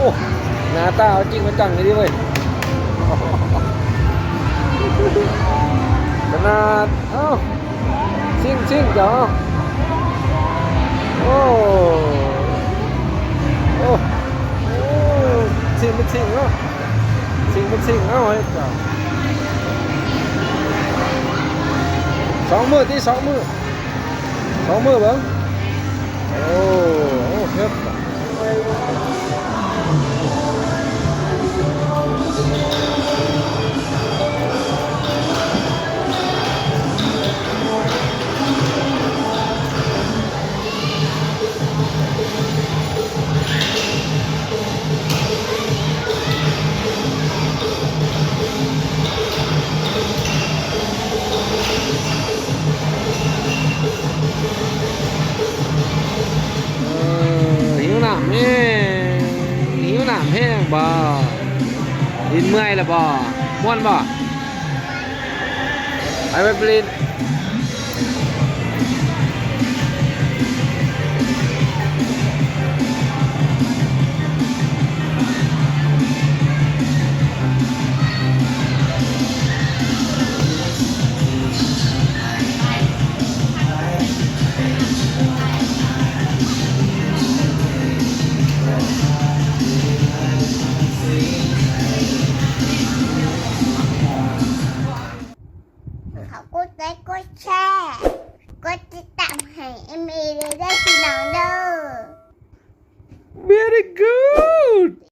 ໂອ້ ໜ້າຕາເອົາຈິງເອົາຈັງເລີຍເວີຍ ຂະໜາດ ເອົ້າ ຊິງ ຊິງ ເຈົ້າ ໂອ້ ໂອ້ ໂອ້ ຊິງເປັນຊິງເນາະ ຊິງເປັນຊິງ ເອົາ ເຮັດເຈົ້າ ສອງມື້ຕິ ສອງມື້ ສອງມື້ເບິ່ງ ໂອ້ ເຮັດ ເອີ ຫິວນ້ຳແຮງ ຫິວນ້ຳແຮງບໍ? ຫຼິ້ນເມື່ອຍແລ້ວບໍ? ມ່ວນບໍ? ໄປ ໄປຫຼິ້ນ. ຂໍກົດໄລກົດແຊ ກົດຕິດຕາມໃຫ້ເອັມເອເດີ ເດີພີ່ນ້ອງເດີ. Very good.